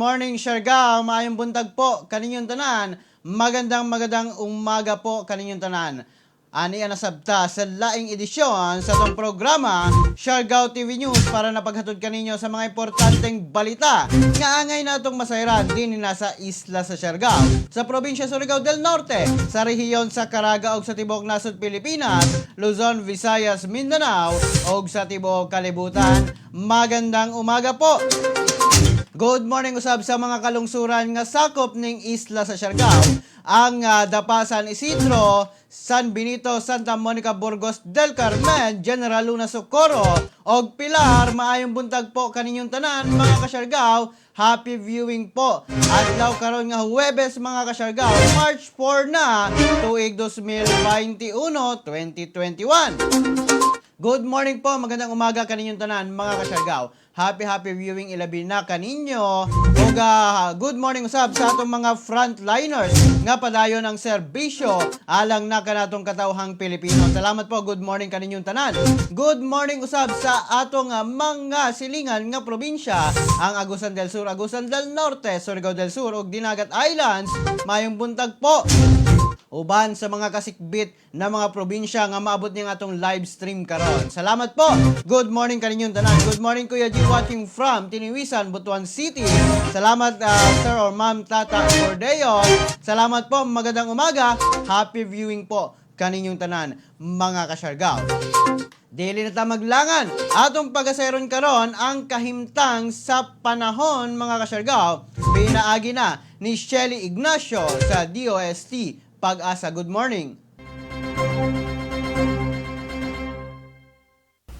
Morning, Siargao. Maayong buntag po kaninyong tanan. Magandang magandang umaga po kaninyong tanan. Ani ang nasabta sa laing edisyon sa atong programa Siargao TV News para napaghatod kaninyo sa mga importanteng balita nga angay natong masayran dinhi na sa isla sa Siargao, sa probinsya Surigao del Norte, sa rehiyon sa Caraga ug sa tibuok nasod Pilipinas, Luzon, Visayas, Mindanao ug sa tibuok kalibutan. Magandang umaga po. Good morning usab sa mga kalungsuran nga sakop ning isla sa Siargao. Ang Dapa, San Isidro, San Benito, Santa Monica, Burgos del Carmen, General Luna, Socorro, og Pilar. Maayong buntag po kaninyong tanan, mga kasyargao. Happy viewing po. Adlaw karon nga Huwebes, mga kasyargao, March 4 na, tuig 2021, 2021. Good morning po, magandang umaga kaninyong tanan, mga kasyargao. Happy happy viewing ilabi na kaninyo. Ug good morning usab sa atong mga frontliners nga padayon ang serbisyo alang na kanatong katawhang Pilipino. Salamat po, good morning kaninyong tanan. Good morning usab sa atong mga silingan nga probinsya, ang Agusan del Sur, Agusan del Norte, Surigao del Sur ug Dinagat Islands. Mayong buntag po uban sa mga kasikbit na mga probinsya nga maabot ning atong live stream karon. Salamat po. Good morning kaninyong tanan. Good morning, Kuya G, watching from Tiniwisan, Butuan City. Salamat Sir or Ma'am Tata Cordeo. Salamat po. Magandang umaga. Happy viewing po kaninyong tanan, mga kasyargaw. Dili na ta maglangan. Atong pagasayron karon ang kahimtang sa panahon, mga kasyargaw. Pinaagi na ni Shelly Ignacio sa DOST Pag-asa. Good morning.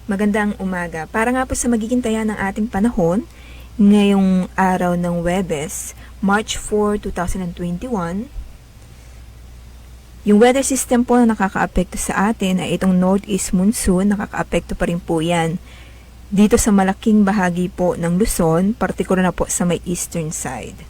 Magandang umaga. Para nga po sa magiging taya ng ating panahon ngayong araw ng Webes, March 4, 2021, yung weather system po na nakakaapekto sa atin ay itong northeast monsoon, nakakaapekto pa rin po yan dito sa malaking bahagi po ng Luzon, partikular na po sa may eastern side.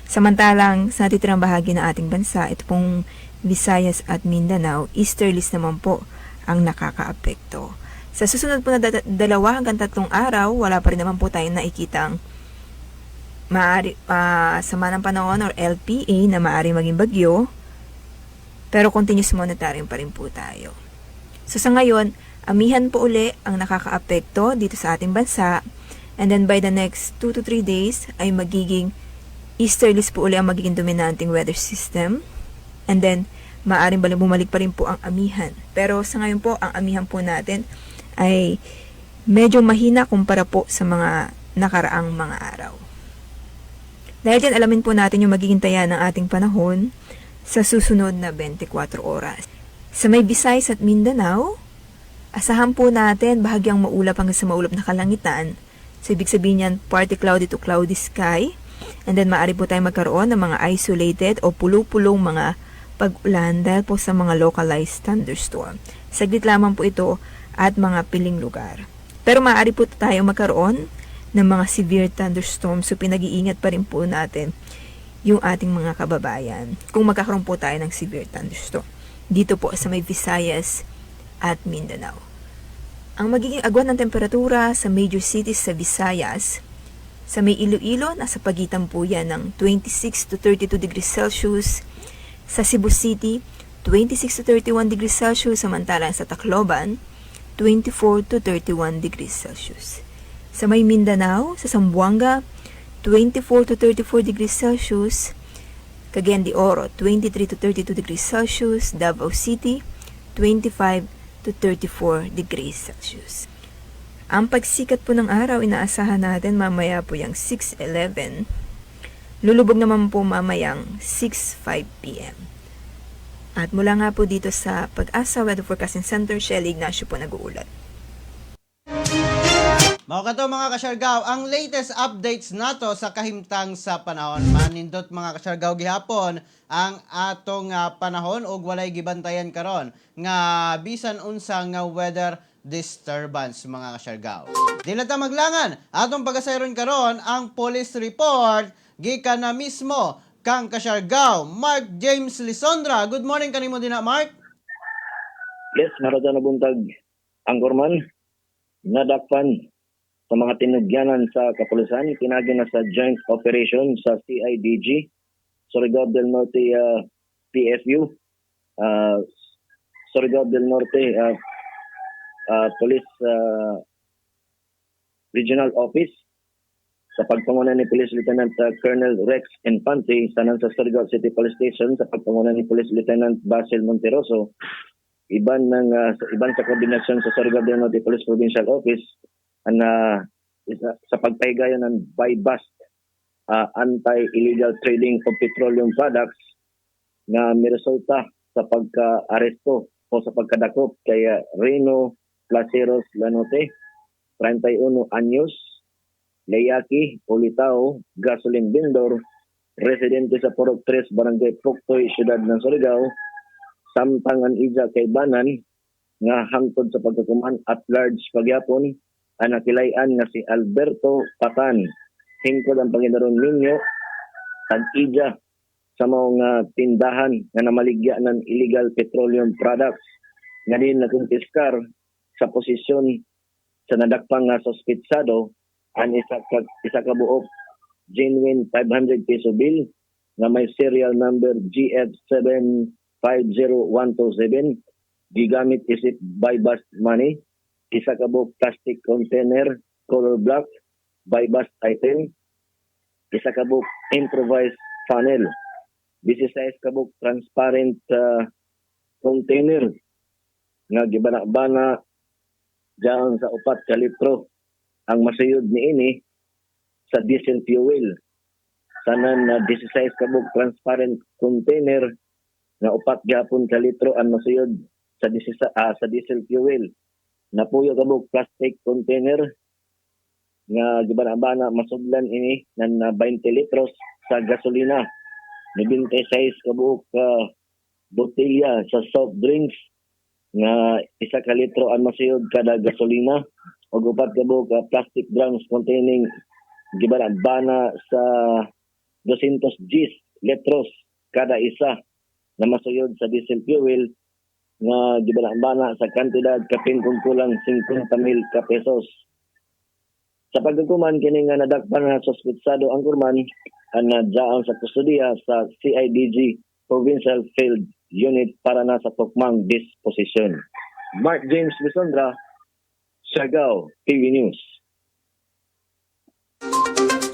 Samantalang sa natitirang bahagi ng ating bansa, ito pong Visayas at Mindanao, easterlies naman po ang nakakaapekto. Sa susunod po na 2 hanggang 3 araw, wala pa rin naman po tayong nakikitang maari, sama ng panahon or LPA na maari maging bagyo, pero continuous monitoring pa rin po tayo. So sa ngayon, amihan po uli ang nakakaapekto dito sa ating bansa, and then by the next 2 to 3 days ay magiging easterlies po uli ang magiging dominanteng weather system, and then maaaring bumalik pa rin po ang amihan. Pero sa ngayon po, ang amihan po natin ay medyo mahina kumpara po sa mga nakaraang mga araw. Dahil dyan, alamin po natin yung magiging taya ng ating panahon sa susunod na 24 oras. Sa may Visayas at Mindanao, asahan po natin bahagyang maulap hanggang sa maulap na kalangitan. So, ibig sabihin yan, partly cloudy to cloudy sky. And then, maaari po tayong magkaroon ng mga isolated o pulupulong mga pag-ulan dahil po sa mga localized thunderstorm. Saglit lamang po ito at mga piling lugar. Pero maaari po tayo magkaroon ng mga severe thunderstorms, so pinag-iingat pa rin po natin yung ating mga kababayan kung magkakaroon po tayo ng severe thunderstorm dito po sa may Visayas at Mindanao. Ang magiging agwat ng temperatura sa major cities sa Visayas, sa may Iloilo, nasa pagitan po yan ng 26 to 32 degrees Celsius. Sa Cebu City, 26 to 31 degrees Celsius, samantalang sa Tacloban, 24 to 31 degrees Celsius. Sa may Mindanao, sa Zamboanga, 24 to 34 degrees Celsius. Cagayan de Oro, 23 to 32 degrees Celsius. Davao City, 25 to 34 degrees Celsius. Ang pagsikat po ng araw, inaasahan natin mamaya po yung 6:11. Lulubog naman po mamayang 6:05 p.m. At mula nga po dito sa Pag-asa Weather Forecasting Center, Shelly Ignacio po nag-uulat. Mao kato, mga kasyargaw, ang latest updates nato sa kahimtang sa panahon. Manindot, mga kasyargaw, gihapon ang atong panahon ug walay gibantayan karon nga bisan unsa nga weather disturbance, mga kasyargaw. Di na ta maglangan, atong pagasayron karon ang police report gikan na mismo kang Kasyargaw Mark James Lisondra. Good morning kanimo dinha, Mark. Yes, narada na buntag. Ang gorman, nadakpan. Sa mga tinugyanan sa kapulisan, pinaagi na sa joint operation sa CIDG, Surigao del Norte PFU, Surigao del Norte Police Regional Office sa pagpanguna ni Police Lieutenant Colonel Rex Infante, sanan sa Surigao City Police Station sa pagpanguna ni Police Lieutenant Basil Monteroso, iban sa koordinasyon sa Surigao del Norte Police Provincial Office ang sa pagpahigayon ng buy-bust anti-illegal trading of petroleum products nga miresulta sa pagka-aresto o sa pagkadakop kay Reno Placeros Lanote, 31 anyos, Layaki, Ulitao, gasoline vendor, residente sa Purok 3, Barangay Poctoy, Siyudad ng Surigao, samtang ang ija kay banan nga hangtod sa pagkakuman at large pagyapon ang nakilayan nga si Alberto Patan, hingkod ang Panginoon ninyo tag-ija sa mga tindahan nga namaligya ng illegal petroleum products nga din nakumpiskar sa posisyon sa nadakpang nga sospitsado ang isa ka buok genuine 500 peso bill nga may serial number GF750127, gigamit isip buy bust money, isa ka buok plastic container color black, buy bust item, isa ka buok improvised funnel, 16 ka buok transparent container nga gibana-bana diyan sa 4 ka litro ang masayod niini sa diesel fuel, sanan na 16 ka buok transparent container nga 4 gyapon ka litro ang masayod sa diesel fuel, napuyo ka buok plastic container nga gibana-bana masudlan ini nan 20 litros sa gasolina, 96 ka buok botelya sa soft drinks nga 1 ka litro ang masayod kada gasolina, ug 4 ka buok plastic drums containing gibana-bana sa 200 Gs litros kada isa na masuyod sa diesel fuel nga gibana-bana sa kantidad kapin kung kulang 50 mil ka pesos. Sa pagkakuman kini nga nadakpan nga suspetsado ang kurman ang nadyaon sa kustodiya sa CIDG Provincial Field Unit para na sa tukmang disposisyon. Mark James Lisondra, Siargao TV News.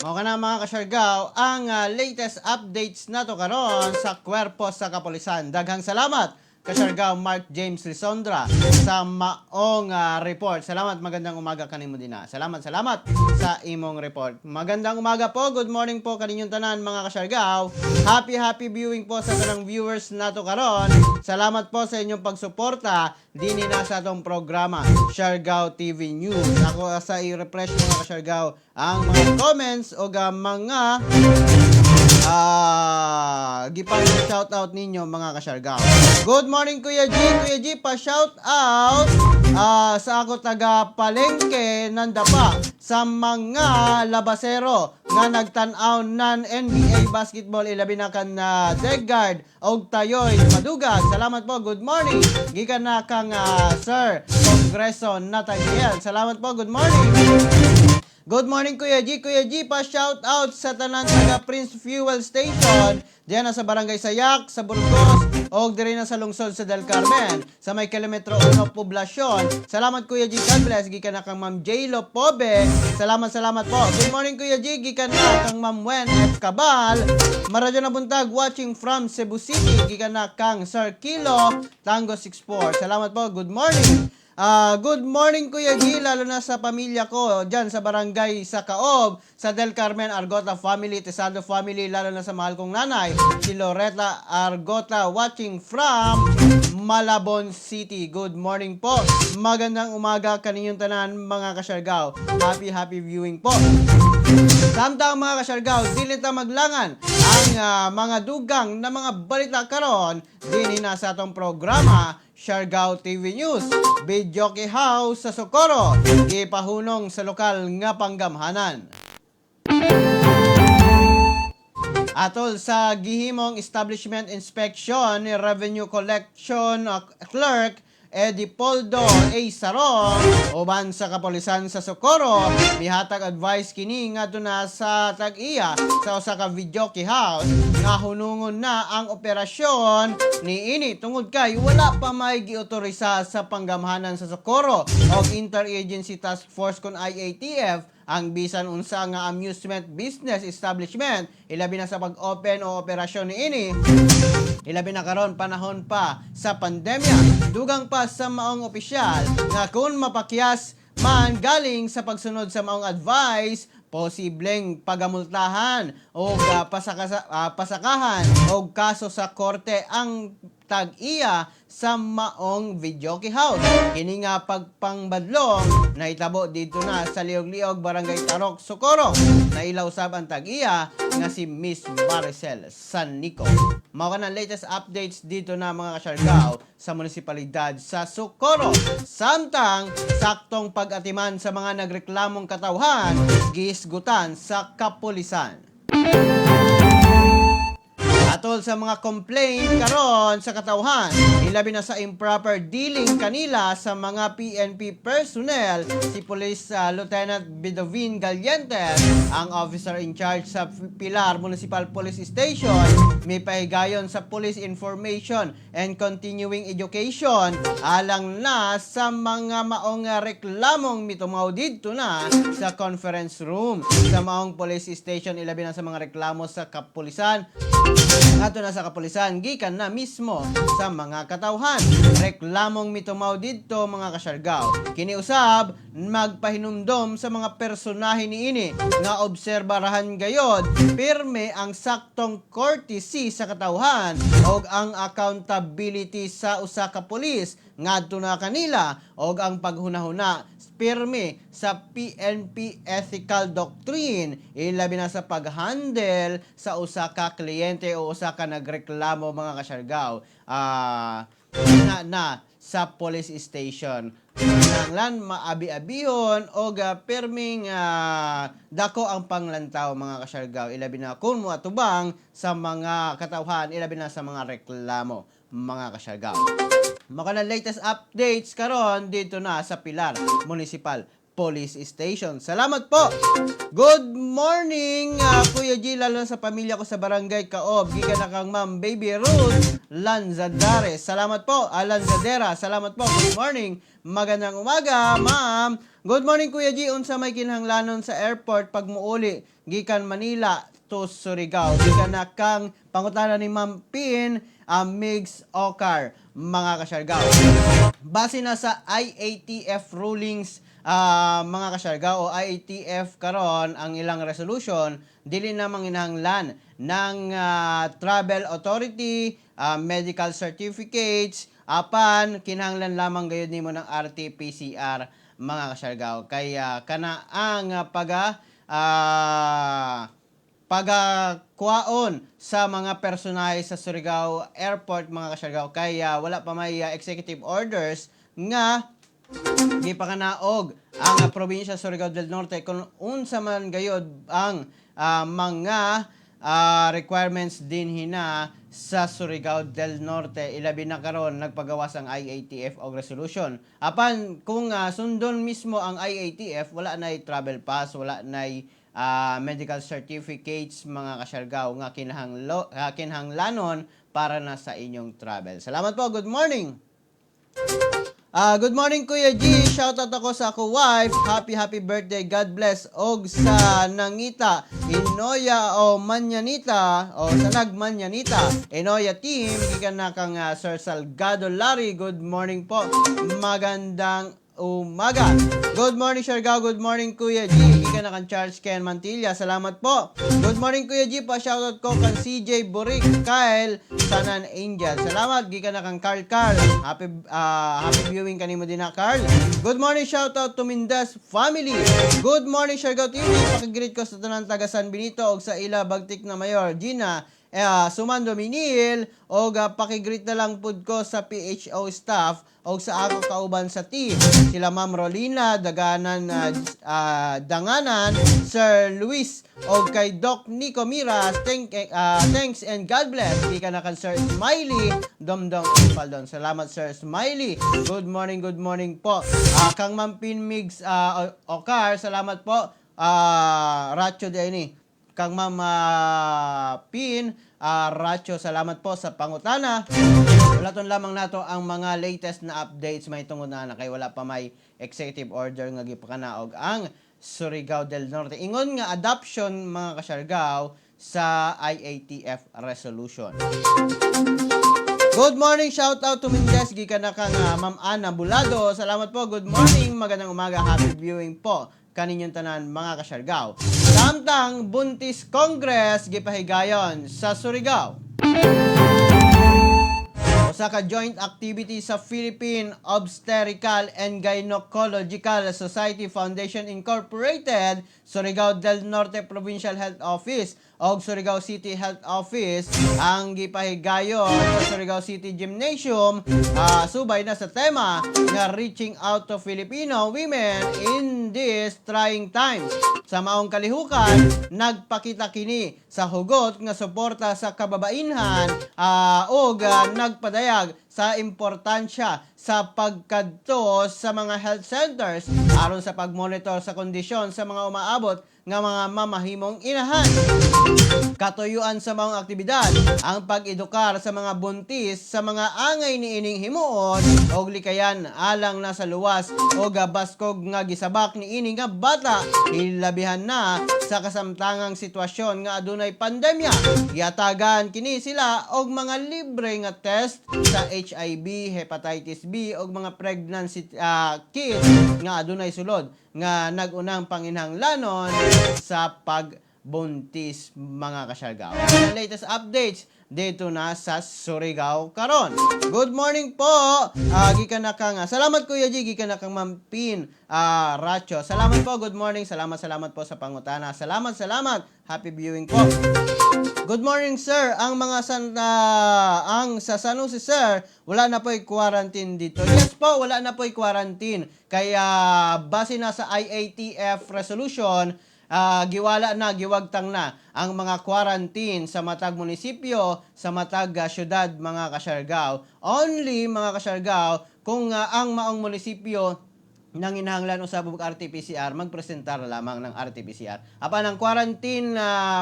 Mao kana, mga kasyargaw, ang latest updates nato karon sa kwerpo sa kapulisan. Daghang salamat, Kasyargaw Mark James Lisondra, sa maong report. Salamat, magandang umaga kanimo din na. Salamat, salamat sa imong report. Magandang umaga po, good morning po kaninyong tanan, mga kasyargaw. Happy happy viewing po sa tanang viewers nato karon. Salamat po sa inyong pagsuporta dinhi na sa atong programa Siargao TV News. Ako sa i-refresh, mga kasyargaw, ang mga comments o mga gipang shout out ninyo, mga kasyargaw. Good morning, Kuya G. Kuya G, pa shout out sa ako taga Palengke Nandapa sa mga labasero nga nagtan-aw nan NBA basketball, ilabi na kan na Degard og Tayoy Madugag. Salamat po. Good morning. Gikan na kang Sir Kongreso Nathaniel. Salamat po. Good morning. Good morning, Kuya G. Kuya G, pa shout out sa tanan taga Prince Fuel Station diyan na sa Barangay Sayak, sa Burgos, o diri na sa lungsod sa Del Carmen, sa may kilometro 1 poblasyon. Salamat, Kuya G. God bless. Gikan na kang Ma'am J-Lo Pobe. Salamat, salamat po. Good morning, Kuya G. Gikan na kang Ma'am Wen F. Cabal. Maradyo na buntag, watching from Cebu City. Gikan na kang Sir Kilo Tango 64. Salamat po. Good morning. Good morning, Kuya G, lalo na sa pamilya ko dyan sa barangay sa Kaob, sa Del Carmen Argota family, Tesado family, lalo na sa mahal kong nanay, si Loretta Argota, watching from Malabon City. Good morning po. Magandang umaga kaninyong tanan, mga kasyargaw. Happy happy viewing po. Samtang, mga kasyargaw, dili ta maglangan ang mga dugang na mga balita karon dinhi na sa atong programa Siargao TV News. Videoke House sa Socorro, gipahunong sa lokal nga panggamhanan. Atol sa gihimong establishment inspection ni Revenue Collection Clerk Edipoldo A. Sarong uban sa kapolisan sa Socorro mihatag advice kini ngadto na sa tag-iya sa usa ka videoke house nga hunungon na ang operasyon niini tungod kay wala pa may giautorisa sa panggamhanan sa Socorro og Interagency Task Force kon IATF ang bisan unsa nga amusement business establishment, ilabi na sa pag-open o operasyon niini, ilabi na karon panahon pa sa pandemya. Dugang pa sa maong opisyal nga kung mapakyas man galing sa pagsunod sa maong advice, posibleng pagamultahan o pasakahan o kaso sa korte ang tag-iya sa maong videoke house. Kini nga pagpangbadlong nahitabo dito na sa Liog-Liog, Barangay Tarok, Socorro. Naila usab ang tag-iya nga si Miss Maricel Sanico. Mao kana latest updates dito na, mga kasyargaw, sa munisipalidad sa Socorro. Samtang saktong pag-atiman sa mga nagreklamong katawhan, gihisgutan sa kapulisan. Atol sa mga complaint karon sa katawhan, ilabi na sa improper dealing kanila sa mga PNP personnel, si Police Lieutenant Bedovin Galientes, ang officer in charge sa Pilar Municipal Police Station, may pahigayon sa police information and continuing education alang na sa mga maong reklamong mitumaw didto na sa conference room sa maong police station, ilabi na sa mga reklamo sa kapulisan ngadto na sa kapulisan gikan na mismo sa mga katawhan. Reklamong mitumaw didto, mga kasyargaw. Kini usab magpahinumdom sa mga personahe niini nga obserbarahan gayod pirme ang saktong courtesy sa katawhan og ang accountability sa usa ka pulis ngadto na kanila og ang paghunahuna pirme sa PNP ethical doctrine, ilabi na sa pag-handle sa usa ka kliyente o usa ka nagreklamo, mga kasyargaw, na na sa police station. Kinahanglan maabi-abihon o pirming dako ang panglantaw, mga kasyargaw, ilabi na kung moatubang sa mga katawhan, ilabi na sa mga reklamo, mga kasyargaw. Mao na latest updates karon dito na sa Pilar Municipal Police Station. Salamat po. Good morning, Kuya G, lalo na sa pamilya ko sa Barangay Kaob. Gikan na kang Ma'am Baby Ruth Lanzadares. Salamat po, Lanzadera. Salamat po. Good morning. Magandang umaga, ma'am. Good morning, Kuya G. Unsa may kinahanglanon sa airport pag muuli gikan Manila to Surigao? Gikan na kang pangutana ni Ma'am Pin Migs Okar, mga kasyargaw. Base na sa IATF rulings, mga kasyargaw, o IATF karon ang ilang resolution, dili na manginahanglan ng travel authority, medical certificates, apan kinahanglan lamang gayud nimo ng RT-PCR, mga kasyargaw. Kaya kana ang pagakuhaon sa mga personahe sa Surigao Airport, mga kasyargaw, kaya wala pa may executive orders nga gipakanaog ang probinsya Surigao del Norte kung unsa man gayod ang mga requirements din hina sa Surigao del Norte, ilabi na karon nagpagawas ang IATF og resolution. Apan kung sundon mismo ang IATF, wala nay travel pass, wala nay medical certificates, mga kasyargaw, nga kinahanglanon para na sa inyong travel. Salamat po. Good morning. Good morning, Kuya G. Shoutout ako sa ako wife. Happy happy birthday. God bless og sa nangita Inoya o Manyanita o sa nagmanyanita Inoya team, gikan na kang Sir Salgado Larry. Good morning po. Magandang umaga. Good morning, Siargao. Good morning, Kuya G. Gikan na kang Charles Ken Mantilla. Salamat po. Good morning, Kuya G. Pa shoutout ko kang CJ Burik, Kyle Sanan Angel. Salamat. Gikan na kang Carl Carl. Happy viewing kanimo din na, Carl. Good morning, shoutout to Mindas family. Good morning, Siargao TV. Paki-greet ko sa tanan taga San Benito og sa ila bagtik na mayor Gina Sumando Minil og paki-greet na lang pud ko sa PHO staff og sa ako kauban sa team. Sila Ma'am Rolina, Daganan, Danganan, Sir Luis og kay Doc Nico Miras. Thanks and God bless. Gikan na kan Sir Smiley Domdong Paldon. Salamat, Sir Smiley. Good morning po. Kang Ma'am Pinmigs Okar, salamat po. Racho di ni. Kang Ma'am Pin Racho, salamat po sa pangutana. Ulaton lamang nato ang mga latest na updates may tungod na kay wala pa may executive order nga gipakanaog ang Surigao del Norte. Ingon nga adoption, mga kasyargaw, sa IATF resolution. Good morning, shout out to Mendez, gikan na kang Ma'am Ana Bulado. Salamat po, good morning, magandang umaga, happy viewing po kaninyong tanan, mga kasyargaw. Samtang Buntis Congress gipahigayon sa Surigao. Usa ka joint activity sa Philippine Obstetrical and Gynecological Society Foundation Incorporated, Surigao del Norte Provincial Health Office og Surigao City Health Office ang gipahigayon sa Surigao City Gymnasium, subay na sa tema nga "Reaching Out to Filipino Women in These Trying Times". Sa maong kalihukan, nagpakita kini sa hugot nga suporta sa kababainhan ug nagpadayag sa importansya sa pagkadto sa mga health centers aron sa pagmonitor sa kondisyon sa mga umaabot nga mga mamahimong inahan. Katuyuan sa mga aktibidad ang pag-edukar sa mga buntis sa mga angay niining himuon og likayan alang na sa luwas o baskog nga gisabak niini nga bata, hilabihan na sa kasamtangang sitwasyon nga adunay pandemya. Giatagan kini sila og mga libre nga test sa HIV, hepatitis B og mga pregnancy kit nga adunay sulod nga nag-unang panginhanglanon sa pagbuntis, mga kasyargaw. Ang latest updates dito na sa Surigao karon. Good morning po. Gikan na kang salamat, Kuya G, gikan na kang Ma'am Pin Racho. Salamat po. Good morning. Salamat, salamat po sa pangutana. Salamat, salamat. Happy viewing po. Good morning, sir. Ang mga Santa ang sa San Jose, sir, wala na po'y quarantine dito. Yes po, wala na po'y quarantine. Kaya base na sa IATF resolution, giwala na, giwagtang na ang mga quarantine sa matag munisipyo, sa matag syudad, mga kasyargaw. Only, mga kasyargaw, kung ang maong munisipyo nanginahanglan usab og RT-PCR, magpresentar lamang ng RT-PCR. Apan ang quarantine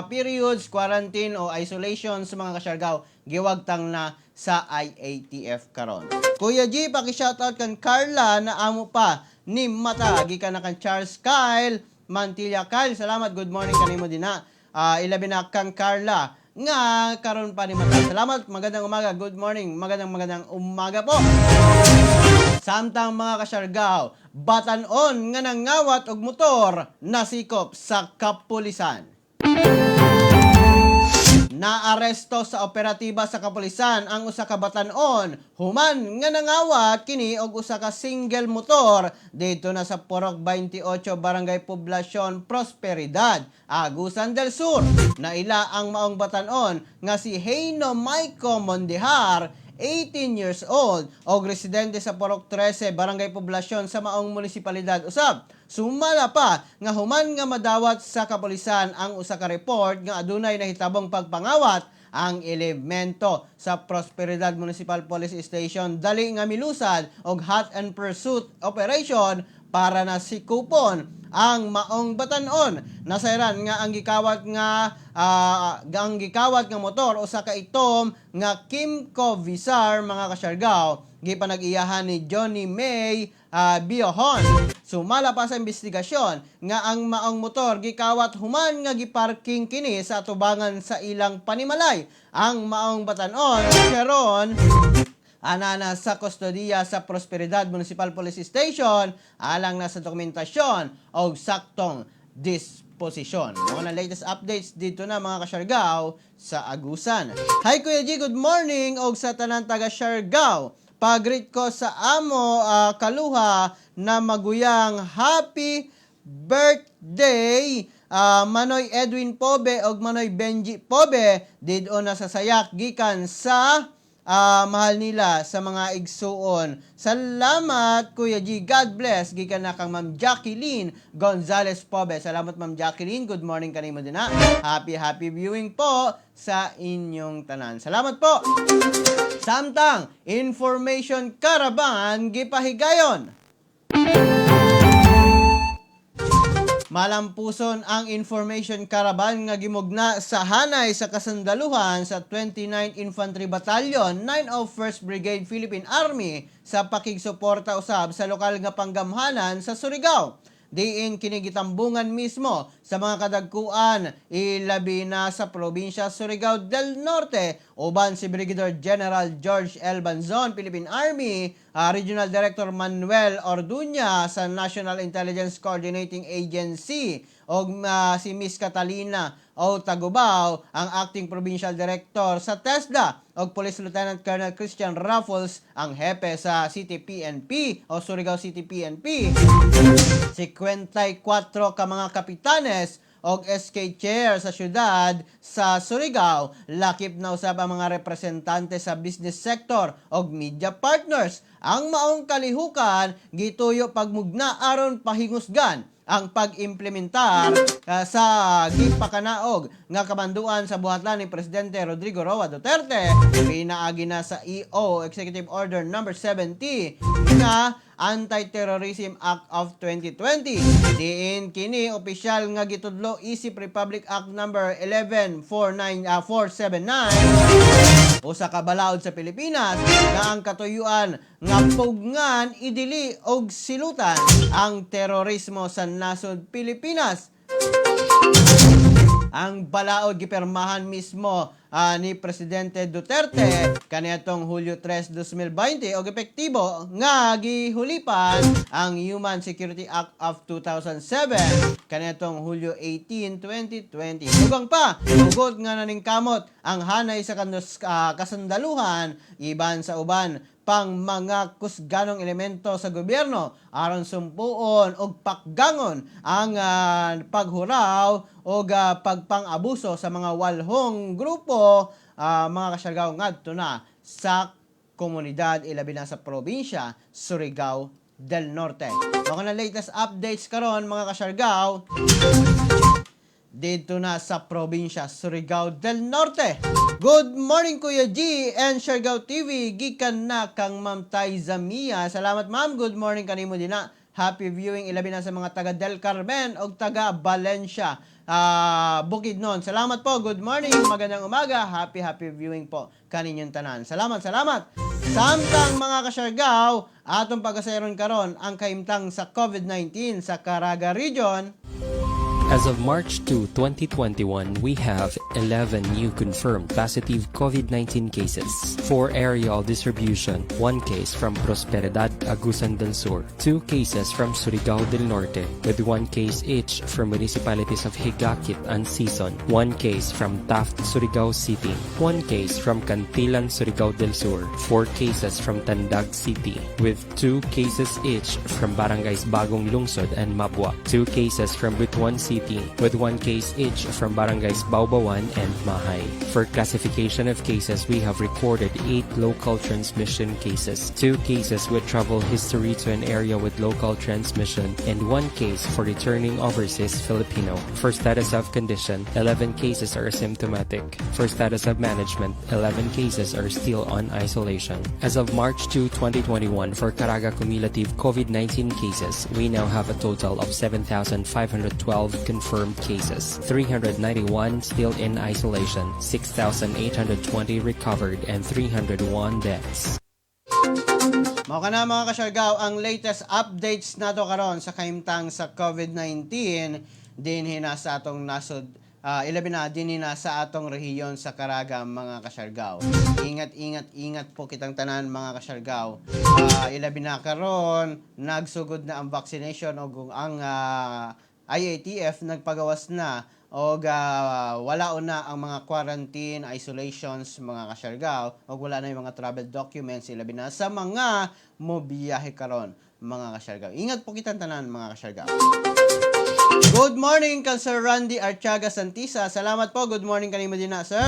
periods, quarantine o isolation sa mga kasyargaw, giwagtang na sa IATF karon. Kuya G, paki-shoutout kan Carla na amo pa ni Mata, gikan na kan Charles Kyle Mantilla. Kyle, salamat, good morning kanimo dinha. Ilabi na kang Carla nga karon pa ni Mata. Salamat, magandang umaga, good morning, magandang magandang umaga po. Samtang, mga kasyargaw, batan-on nga nangawat og motor nasikop sa kapulisan. Naaresto sa operatiba sa kapulisan ang usa ka batan-on human nga nangawat kini og usa ka single motor didto na sa Purok 28, Barangay Poblacion Prosperidad, Agusan del Sur. Naila ang maong batan-on nga si Heino Maiko Mondihar, 18 years old, og residente sa Purok 13, Barangay Poblacion sa maong munisipalidad usab. Sumala pa nga human nga madawat sa kapulisan ang usa ka report nga adunay nahitabong pagpangawat, ang elemento sa Prosperidad Municipal Police Station dali nga milusad og hot and pursuit operation para na sikupon ang maong batan-on. Nasayran nga ang gikawat nga motor usa ka itom nga Kymco Vizar, mga kasyargaw, gipanag-iyahan ni Johnny May Biohon. Sumala pa sa investigasyon nga ang maong motor gikawat human nga giparking kini sa atubangan sa ilang panimalay. Ang maong batan-on karon anana sa kustodiya sa Prosperidad Municipal Police Station alang na sa dokumentasyon o saktong disposisyon. Mga na latest updates dito na, mga kasyargaw, sa Agusan. Hi, Kuya G, good morning og sa tanan taga Siargao. Pag-greet ko sa amo kaluha na maguyang, happy birthday. Manoy Edwin Pobe og Manoy Benji Pobe didto na sa Sayak gikan sa mahal nila sa mga igsuon. Salamat, Kuya G. God bless. Gikan na kang Ma'am Jacqueline Gonzales Pobe. Salamat, Ma'am Jacqueline. Good morning kanimo din na. Happy happy viewing po sa inyong tanan. Salamat po. Samtang Information Caravan gipahigayon. Malampuson ang Information Caravan nga gimugna sa hanay sa kasandaluhan sa 29 Infantry Battalion, 9 of 1st Brigade Philippine Army sa pakigsuporta usab sa lokal nga panggamhanan sa Surigao. Diin kini gitambungan mismo sa mga kadagkuan, ilabi na sa probinsya Surigao del Norte, uban si Brigadier General George L. Banzon, Philippine Army, Regional Director Manuel Orduña sa National Intelligence Coordinating Agency og si Miss Catalina O. Tagubaw, ang Acting Provincial Director sa TESDA, og Police Lieutenant Colonel Christian Raffles, ang hepe sa City PNP o Surigao City PNP. 54 ka mga kapitanes og SK chair sa syudad sa Surigao, lakip na usab ang mga representante sa business sector og media partners. Ang maong kalihukan gituyo pagmugna aron pahingusgan ang pag-implementar sa gipakanaog nga kamanduan sa buhatan ni Presidente Rodrigo Roa Duterte pinaagi na sa EO Executive Order number 70 nga Anti-Terrorism Act of 2020. Diin kini opisyal nga gitudlo isip Republic Act number 11494 479, usa ka balaod sa Pilipinas nga ang katuyuan nga pugngan, idili og silutan ang terorismo sa nasod Pilipinas. Ang balaod gipirmahan mismo ni Presidente Duterte kaniadtong Hulyo 3, 2020 og epektibo nga gihulipan ang Human Security Act of 2007 kaniadtong Hulyo 18, 2020. Dugang pa, hugot nga naningkamot ang hanay sa kasandaluhan iban sa uban pang mga kusganong elemento sa gobyerno aron sumpuon og pakgangon ang paghuraw og pagpang-abuso sa mga walhong grupo, mga kasyargaw, ngadto na sa komunidad, ilabi na sa probinsya Surigao del Norte. Mga na latest updates karon, mga kasyargaw, dito na sa probinsya Surigao del Norte. Good morning, Kuya G and Siargao TV. Gikan na kang Ma'am Taiza Mia. Salamat, Ma'am. Good morning kanimo din na. Happy viewing, ilabi na sa mga taga Del Carmen o taga Valencia, Bukidnon. Salamat po. Good morning. Magandang umaga. Happy happy viewing po kaninyong tanan. Salamat, salamat. Samtang, mga kasyargaw, atong pagasayron karon ang kahimtang sa COVID-19 sa Caraga Region. As of March 2, 2021, we have 11 new confirmed positive COVID-19 cases. For aerial distribution, 1 case from Prosperidad, Agusan del Sur, 2 cases from Surigao del Norte, with 1 case each from municipalities of Higakit and Sison, 1 case from Taft, Surigao City, 1 case from Cantilan, Surigao del Sur, 4 cases from Tandag City, with 2 cases each from barangays Bagong Lungsod and Mabua, 2 cases from Butuan City, with 1 case each from barangays Baubawan and Mahay. For classification of cases, we have recorded 8 local transmission cases, 2 cases with travel history to an area with local transmission, and 1 case for returning overseas Filipino. For status of condition, 11 cases are asymptomatic. For status of management, 11 cases are still on isolation. As of March 2, 2021, for Caraga cumulative COVID-19 cases, we now have a total of 7,512 confirmed cases, 391 still in isolation, 6,820 recovered, and 301 deaths. Mao kana, mga kasyargaw, ang latest updates nato karon sa kahimtang sa COVID-19 dinhi na sa atong nasod, ilabi na dinhi na sa atong rehiyon sa Caraga, mga kasyargaw. Ingat, ingat, ingat po kitang tanan, mga kasyargaw. Ilabi na karon nagsugod na ang vaccination og ang IATF nagpagawas na og wala na ang mga quarantine, isolations, mga kasyargaw, og wala na yung mga travel documents, ilabi na sa mga mobiyahe karon. mga kasyargaw. Ingat po kitang tanan, mga kasyargaw. Good morning kang Sir Randy Archaga Santisa. Salamat po. Good morning kanimo din na, sir.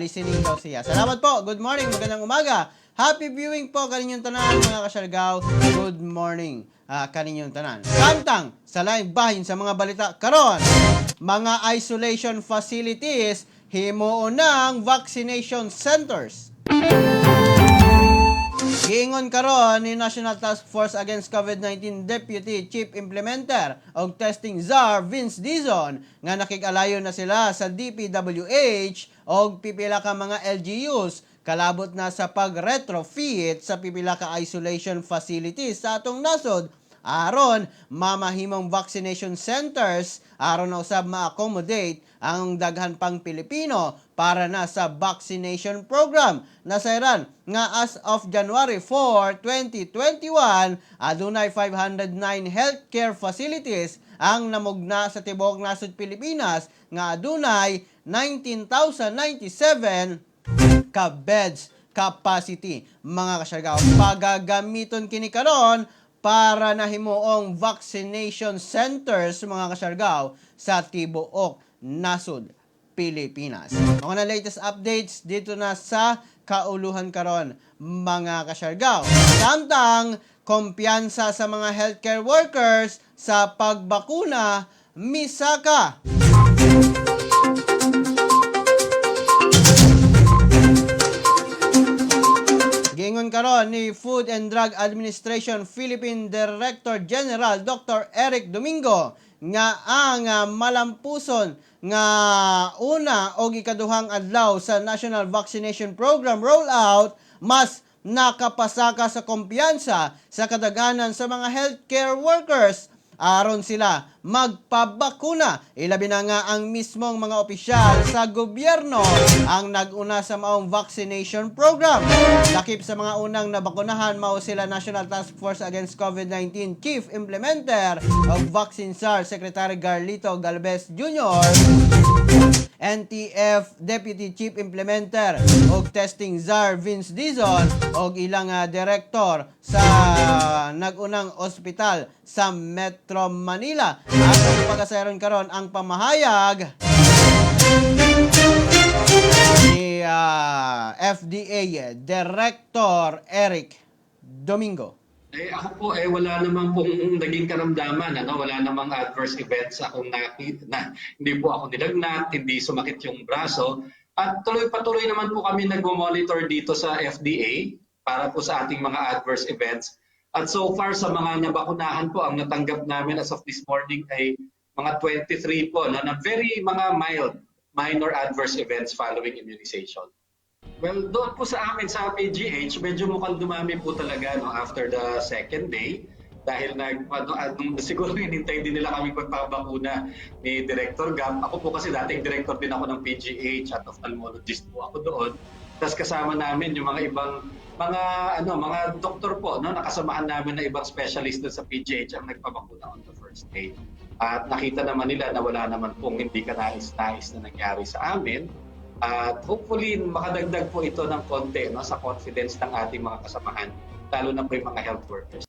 Listening daw siya. Salamat po. Good morning. Magandang umaga. Happy viewing po kaninyong tanan, mga kasyargaw. Good morning kaninyong tanan. Samtang sa laing bahin sa mga balita karon, mga isolation facilities himuon ng vaccination centers. Giingon karon ni National Task Force Against COVID-19 Deputy Chief Implementer og Testing Czar Vince Dizon nga nakig-alayo na sila sa DPWH og pipila ka mga LGUs kalabot na sa pag-retrofit sa pipila ka isolation facilities sa atong nasod aron mamahimong vaccination centers, aron na usab ma-accommodate ang daghan pang Pilipino para na sa vaccination program. Nasayran nga as of January 4, 2021, adunay 509 healthcare facilities ang namugna sa tibuok nasod Pilipinas nga adunay 19,097 ka beds capacity, mga kasyargaw. Pagagamiton kini karon para nahimuong vaccination centers, mga kasyargaw, sa tibuok nasod Pilipinas. Mga na latest updates dito na sa kauluhan karon, mga kasyargaw. Samtang kumpiyansa sa mga healthcare workers sa pagbakuna misaka. Giingon karon ni Food and Drug Administration Philippine Director General Dr. Eric Domingo nga ang malampuson nga una o ikaduhang adlaw sa National Vaccination Program rollout mas nakapasaka sa kumpiyansa sa kadaghanan sa mga healthcare workers aron sila magpabakuna. Ilabi na nga ang mismong mga opisyal sa gobyerno ang nag-una sa maong vaccination program. Lakip sa mga unang nabakunahan mao sila National Task Force Against COVID-19 Chief Implementer of Vaccine Czar Secretary Garlito Galvez Jr., NTF Deputy Chief Implementer og Testing Czar Vince Dizon og ilang direktor sa nag-unang ospital sa Metro Manila. Atong pagkasayron karon ang pamahayag ni FDA Director Eric Domingo. Eh, ako po eh wala namang pong naging karamdaman, ano, wala namang adverse events akong nakita na hindi po ako nilagnat, hindi sumakit yung braso. At tuloy patuloy naman po kami nagmo-monitor dito sa FDA para po sa ating mga adverse events. At so far sa mga nabakunahan po, ang natanggap namin as of this morning ay mga 23 po, no, na very mga mild, minor adverse events following immunization. Well, doon po sa amin sa PGH, medyo mukhang dumami po talaga, no, after the second day dahil nag ano, nung siguro hinintay din nila kami pagpapabakuna ni Director Gap. Ako po kasi dating director din ako ng PGH at ophthalmologist po ako doon. Tapos kasama namin yung mga ibang mga ano, mga doktor po, no, nakasamahan namin na ibang specialist doon sa PGH ang nagpabakuna on the first day. At nakita naman nila na wala naman pong hindi kanais-nais na nangyari sa amin. At hopefully makadagdag po ito ng konti, no, sa confidence ng ating mga kasamahan, lalo na po yung mga health workers.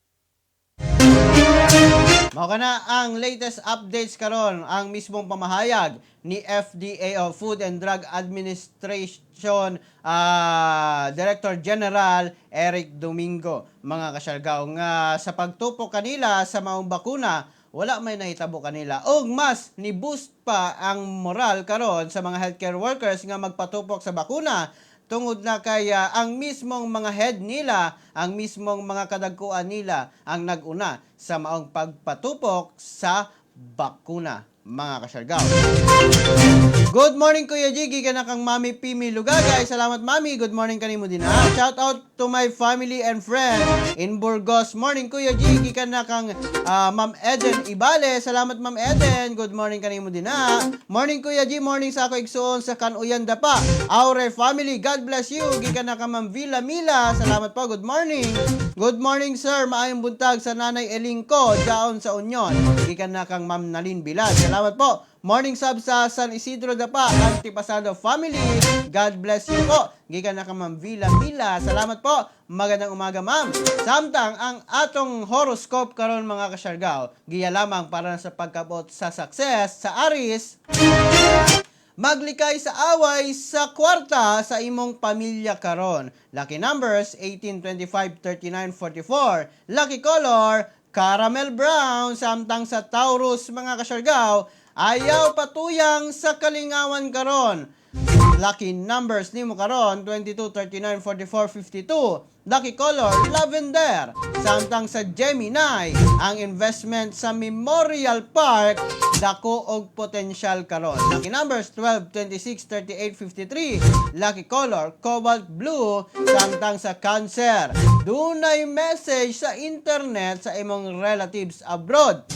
Mao kana ang latest updates karon, ang mismong pamahayag ni FDA o Food and Drug Administration Director General Eric Domingo, mga kasyargaw, nga sa pagtupok kanila sa maong bakuna wala may nahitabo kanila ug mas ni boost pa ang moral karon sa mga healthcare workers nga magpatupok sa bakuna tungod na kaya ang mismong mga head nila, ang mismong mga kadagkuan nila ang nag-una sa maong pagpatupok sa bakuna, mga kasyargaw. Good morning, Kuya Jiggy, kana kang Mami Pimi Lugagay. Salamat, Mami. Good morning kanimo din ha. Shout out to my family and friends in Burgos. Morning, Kuya Jiggy, kana kang Ma'am Eden Ibale. Salamat, Ma'am Eden. Good morning kanimo din ha. Morning, Kuya G, morning sa ako igsuon sa Kanuyan Dapa. Aure family, God bless you. Gikan na kang Ma'am Villa Mila. Salamat po. Good morning. Good morning, sir, maayong buntag sa Nanay Elingko jaon sa Union. Gikan na kang Ma'am Nalin Bilad. Salamat po. Morning sab sa San Isidro Dapa, Antipasado family. God bless you po. Gikan na kang Ma'am Villa Mila. Salamat po. Magandang umaga, ma'am. Samtang ang atong horoscope karon, mga kasyargaw, giya lamang para sa pagkabot sa success sa Aries, maglikay sa away sa kwarta sa imong pamilya karon. Lucky numbers 18, 25, 39, 44. Lucky color caramel brown. Samtang sa Taurus, mga kasyargaw, ayaw patuyang sa kalingawan karon. Lucky numbers nimo karon 22, 39, 44, 52. Lucky color lavender. Samtang sa Gemini, ang investment sa Memorial Park dako og potensyal karon. Lucky numbers 12, 26, 38, 53. Lucky color cobalt blue. Samtang sa Cancer, dunay message sa internet sa imong relatives abroad.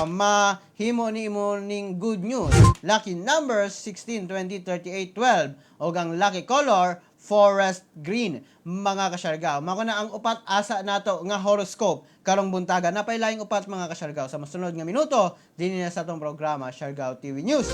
Mahimo ni imo ning good news. Lucky numbers 16, 20, 38, 12 ug ang lucky color forest green, mga kasyargaw. Mao na ang upat asa nato nga horoscope karong buntaga. Napay laing upat, mga kasyargaw, sa mosunod nga minuto dinhi na sa atong programa Siargao TV News.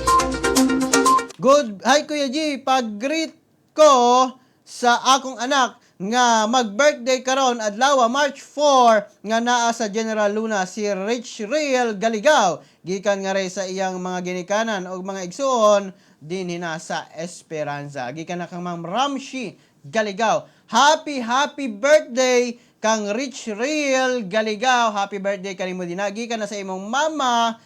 Good. Hi, Kuya G, pag-greet ko sa akong anak nga mag-birthday karon adlaw March 4 nga naa sa General Luna, si Rich Real Galigaw, gikan nga sa iyang mga ginikanan og mga igsuon dinhi na sa Esperanza. Gikan na kang Ma'am Ramshi Galigaw. Happy happy birthday kang Rich Real Galigaw. Happy birthday kanimo dinha, gikan na sa imong mama,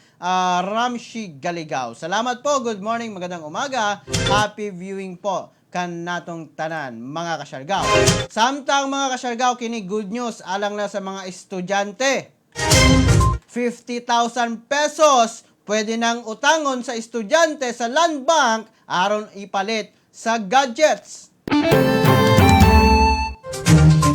Ramshi Galigaw. Salamat po. Good morning, magandang umaga. Happy viewing po kan natong tanan, mga kasyargaw. Samtang, mga kasyargaw, kini good news alang na sa mga estudyante. 50,000 pesos pwede nang utangon sa estudyante sa Land Bank aron ipalit sa gadgets.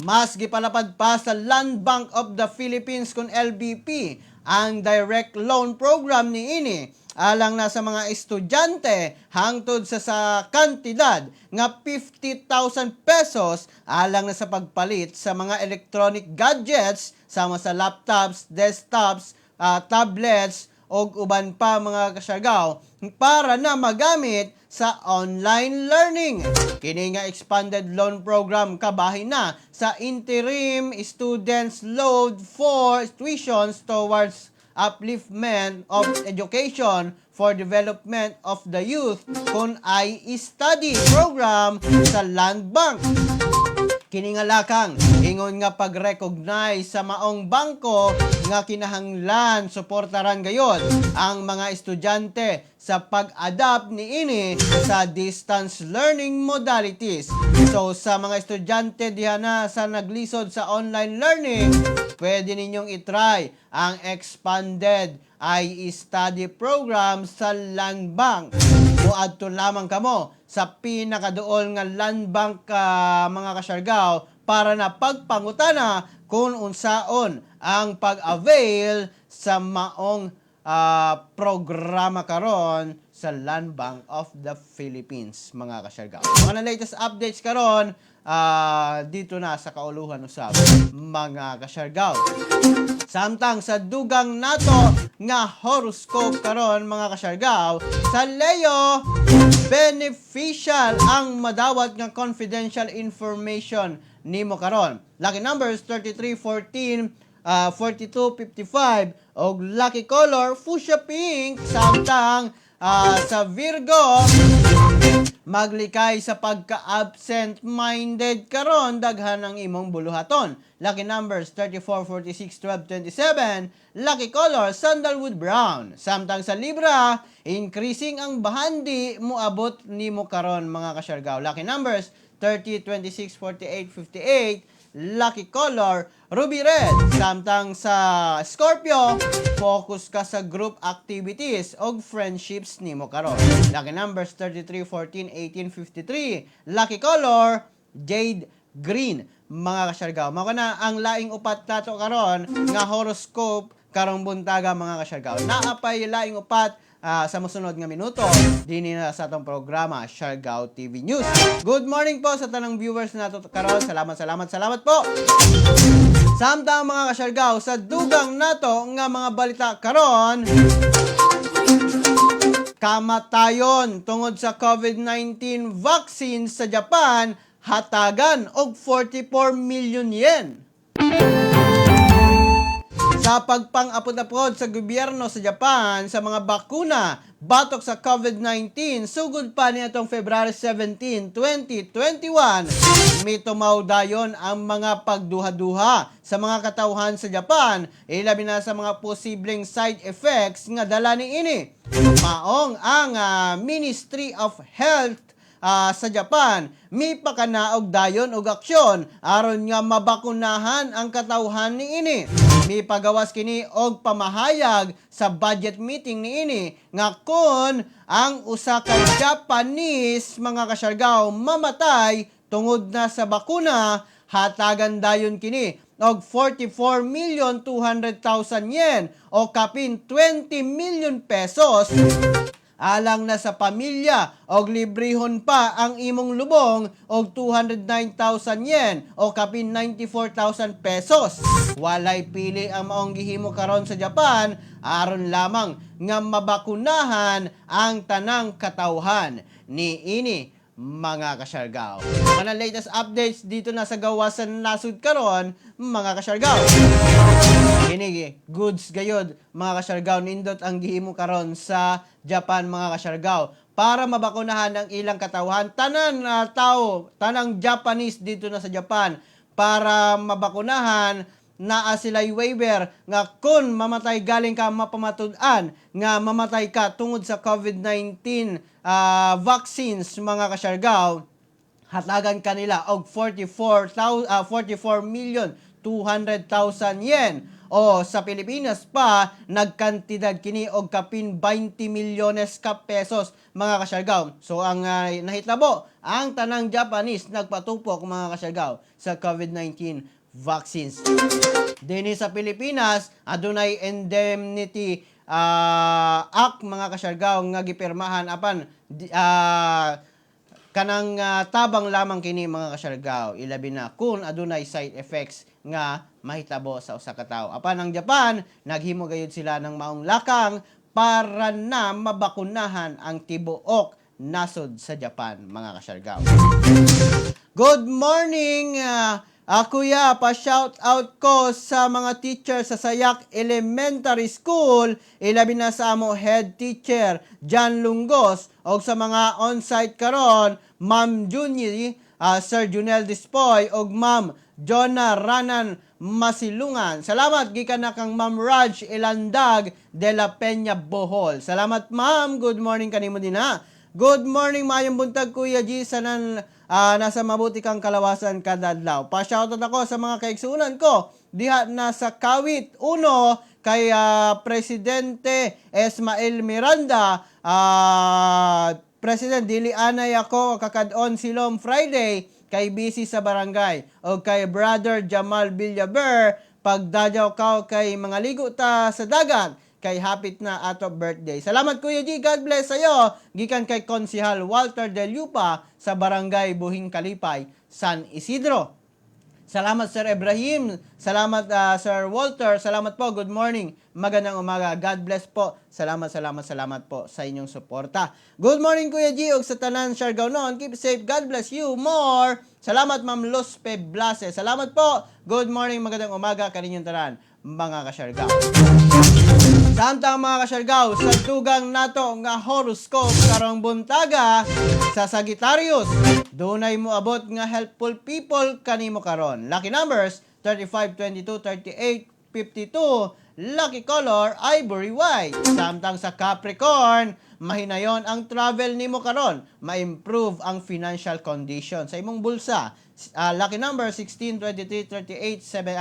Mas gipalapad pa sa Land Bank of the Philippines kon LBP ang direct loan program niini alang na sa mga estudyante hangtod sa kantidad nga 50,000 pesos alang na sa pagpalit sa mga electronic gadgets sama sa laptops, desktops, tablets og uban pa, mga kasyargaw, para na magamit sa online learning. Kini nga expanded loan program kabahin na sa interim students loan for tuitions towards upliftment of education for development of the youth kon I-Study program sa Land Bank. Kini nga lakang ingon nga pag-recognize sa maong bangko nga kinahanglan suportaran gayod ang mga estudyante sa pag-adapt niini sa distance learning modalities. So sa mga estudyante diha na sa naglisod sa online learning, pwede ninyong itry ang expanded I-Study program sa Land Bank. Muadto lamang kamo sa pinakaduol nga Land Bank, mga kasyargaw, para na pagpangutana kung unsaon ang pag-avail sa maong programa karon sa Land Bank of the Philippines, mga kasyargaw. Mga latest updates karon dito na sa kauluhan usab, mga kasyargaw. Samtang sa dugang nato nga horoscope karon, mga kasyargaw, sa Leo, beneficial ang madawat nga confidential information nimo karon. Lucky numbers 33, 14, 42, 55 og lucky color fuchsia pink. Samtang sa Virgo, maglikay sa pagka-absent minded karon, daghan ang imong buluhaton. Lucky numbers 34, 46, 12, 27. Lucky color sandalwood brown. Samtang sa Libra, increasing ang bahandi moabot nimo karon, mga kasyargaw. Lucky numbers 30, 26, 48, 58. Lucky color ruby red. Samtang sa Scorpio, focus ka sa group activities og friendships nimo karon. Lucky numbers 33, 14, 18, 53. Lucky color jade green, mga kasyargaw. Mao na ang laing upat nato karon nga horoscope karong buntaga. Karong buntaga, mga kasyargaw. Naa pay laing upat sa mosunod nga minuto dinhi na sa atong programa Siargao TV News. Good morning po sa tanang viewers nato karon. Salamat, salamat, salamat po. Samtang, mga kasyargaw, sa dugang nato nga mga balita karon, kamatayon tungod sa COVID-19 vaccine sa Japan hatagan og 44 million yen. Sa pagpang-apod-apod sa gobyerno sa Japan sa mga bakuna batok sa COVID-19 sugod pa niadtong February 17, 2021, mitumaw dayon ang mga pagduha-duha sa mga katawhan sa Japan, ilabi na sa mga posibleng side effects nga dala niini. Maong ang Ministry of Health sa Japan mipakanaog dayon og aksyon aron nga mabakunahan ang katawhan niini. Mipagawas kini og pamahayag sa budget meeting niini nga kon ang usa ka Japanese, mga kasyargaw, mamatay tungod na sa bakuna, hatagan dayon kini og 44 million 200,000 yen o kapin 20 million pesos alang na sa pamilya og librehon pa ang imong lubong og 209,000 yen o kapin 94,000 pesos. Walay pili ang maong gihimo karon sa Japan aron lamang nga mabakunahan ang tanang katawhan niini, mga kasyargaw. Mga latest updates dito na sa gawasan nasud karon, mga kasyargaw. Kini goods gayod, mga kasyargaw, nindot ang gihimo karon sa Japan, mga kasyargaw, para mabakunahan ang ilang katawhan, tanan na tao, tanang Japanese dito na sa Japan, para mabakunahan. Naa sila'y waiver nga kung mamatay galing ka, mapamatud-an nga mamatay ka tungod sa COVID-19 vaccines, mga kasyargaw, hatagan kanila og 44 million 200,000 yen o sa Pilipinas pa nagkantidad kini og kapin 20 milyones ka pesos, mga kasyargaw. So ang nahitabo, ang tanang Japanese nagpatupok, mga kasyargaw, sa COVID-19 vaccines. Dinhi sa Pilipinas, adunay Indemnity Act, mga kasyargaw, nga gipirmahan apan kanang tabang lamang kini, mga kasyargaw, ilabi na kung adunay side effects nga mahitabo sa usa ka tawo. Apan ang Japan, naghimo gayud sila ng maong lakang para na mabakunahan ang tibuok nasod sa Japan, mga kasyargaw. Good morning, kuya, pa-shout out ko sa mga teacher sa Sayak Elementary School, ilabi na sa amo head teacher, John Lungos, og sa mga on-site karon, Ma'am Junie, Sir Junel Dispoy, og Ma'am Jonah Ranan Masilungan. Salamat gikan na kang Ma'am Raj Elandag de la Peña, Bohol. Salamat, ma'am. Good morning kanimo din ha. Good morning, maayong buntag, Kuya G. Sanan nasa mabuti kang kalawasan kada adlaw. Pa-shoutout ako sa mga kaigsunan ko diha na sa Kawit 1 kay Presidente Esmael Miranda. President, dili anay ako kakad-on silom Friday kay busy sa barangay. O kay Brother Jamal Villaber, pagdadyaw ka kay mga ligo ta sa dagat kay hapit na ato birthday. Salamat, Kuya G, God bless sa'yo. Gikan kay Konsihal Walter Del Yupa sa Barangay Buhing Kalipay, San Isidro. Salamat, Sir Ibrahim. Salamat, Sir Walter. Salamat po. Good morning. Magandang umaga. God bless po. Salamat, salamat, salamat po sa inyong suporta. Good morning, Kuya G. Ug sa tanan Siargao noon. Keep safe. God bless you more. Salamat, Ma'am Luz P. Blase. Salamat po. Good morning. Magandang umaga kaninyong tanan, mga kasyargaw. Samtang, mga kasyargaw, sa dugang nato nga horoscope karong buntaga, sa Sagittarius, dunay moabot nga helpful people kanimo karon. Lucky numbers 35, 22, 38, 52. Lucky color ivory white. Samtang sa Capricorn, mahinayon ang travel nimo karon, ma-improve ang financial condition sa imong bulsa. Lucky number 16, 23, 38, 7,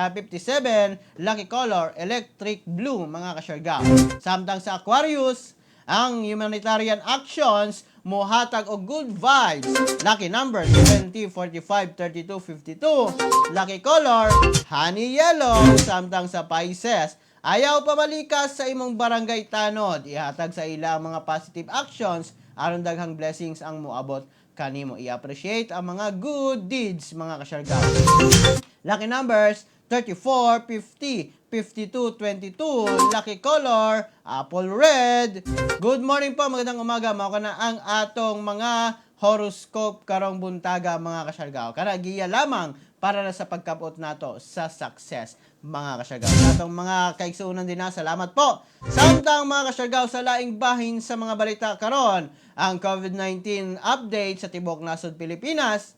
57. Lucky color electric blue, mga kasyargaw. Samtang sa Aquarius, ang humanitarian actions mohatag og good vibes. Lucky number 20, 45, 32, 52. Lucky color honey yellow. Samtang sa Pisces, Ayaw pabalikas sa imong barangay tanod. Ihatag sa ila ang mga positive actions aron daghang blessings ang moabot kanimo. I-appreciate ang mga good deeds, mga kasyargaw. Lucky numbers 34, 50, 52, 22. Lucky color, apple red. Good morning po, magandang umaga. Mao na ang atong mga horoscope karong buntaga, mga kasyargaw. Kana giya lamang para na sa pagkabot nato sa success, mga kasyargaw. Sa atong mga kaigsuonan din na, salamat po. Samtang, mga kasyargaw, sa laing bahin sa mga balita karon, ang COVID-19 update sa tibuok nasod Pilipinas.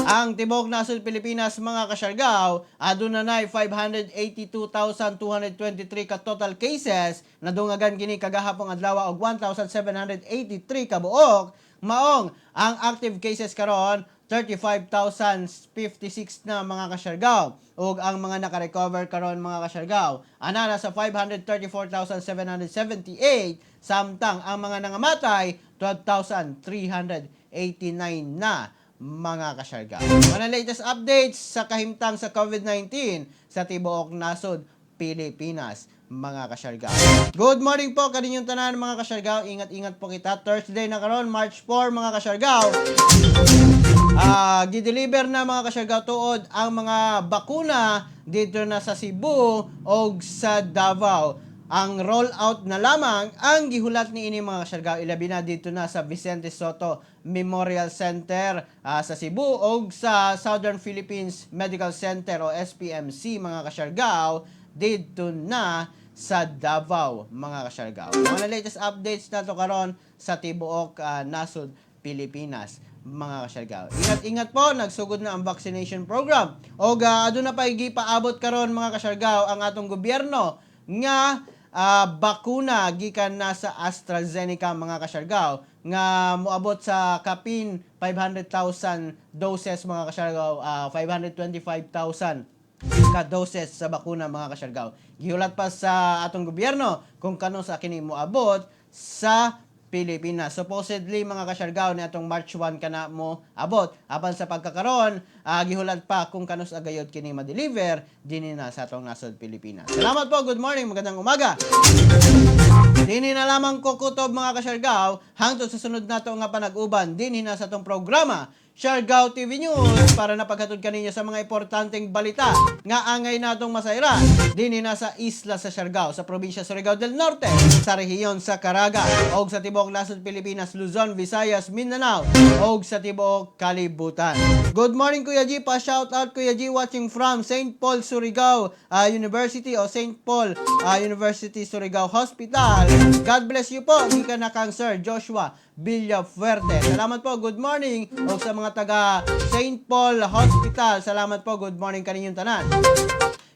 Ang tibuok nasod Pilipinas, mga kasyargaw, aduna nay 582,223 ka total cases, nadungagan kini kagahapong adlaw og 1,783 ka buok. Maong ang active cases karon 35,056 na, mga kasyargaw. Ug ang mga naka-recover karon, mga kasyargaw, ana na sa 534,778, samtang ang mga nangamatay 12,389 na, mga kasyargaw. Mga latest updates sa kahimtang sa COVID-19 sa tibuok nasod Pilipinas, mga kasyargaw. Good morning po kaninyong tanan, mga kasyargaw. Ingat-ingat po kita. Thursday na karon, March 4, mga kasyargaw. Gideliver na, mga kasyargaw, tuod ang mga bakuna dito na sa Cebu o sa Davao. Ang roll out na lamang ang gihulat ni ini, mga kasyargaw, ilabi na dito na sa Vicente Soto Memorial Center sa Cebu o sa Southern Philippines Medical Center o SPMC, mga kasyargaw, dito na sa Davao, mga kasyargaw. Mga latest updates nato karon sa tibuok nasod Pilipinas, mga kasyargaw. Ingat-ingat po, nagsugod na ang vaccination program. O aduna pa paabot karon, mga kasyargaw, ang atong gobyerno nga bakuna gikan na sa AstraZeneca, mga kasyargaw, nga moabot sa kapin 500,000 doses, mga kasyargaw, 525,000 ka doses sa bakuna, mga kasyargaw. Gihulat pa sa atong gobyerno kung kanus-a kini moabot sa Pilipinas. Supposedly, mga kasyargaw, ni atong March 1 kana mo abot. Apan sa pagkakaron, gihulat pa kung kanus-a gayod kini ma-deliver dinhi na sa atong nasod Pilipinas. Salamat po, good morning, magandang umaga. Dini na lamang ko kutob, mga kasyargaw, hangtod sa sunod nato nga panag-uban dinhi na sa atong programa Siargao TV News para napaghatod kaninyo sa mga importanteng balita nga angay natong masayran dinhi na sa isla sa Siargao, sa probinsya Surigao del Norte, sa rehiyon sa Caraga, og sa tibuok nasod Pilipinas, Luzon, Visayas, Mindanao, og sa tibuok kalibutan. Good morning, Kuya G, pa shout out, Kuya G, watching from St. Paul Surigao University o St. Paul University Surigao Hospital. God bless you po. Gikan na kang Sir Joshua Villafuerte. Salamat po. Good morning. O sa mga taga St. Paul Hospital. Salamat po. Good morning kaninyong tanan.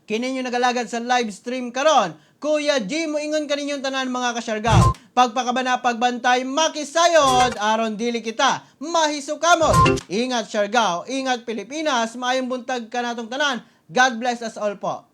Kini yung nagalagad sa live stream karon. Kuya G, moingon kaninyong tanan, mga kasyargaw. Pagpakabana, pagbantay, makisayod, aron dili kita mahisukamot. Ingat Siargao, ingat Pilipinas, maayong buntag kanatong tanan. God bless us all po.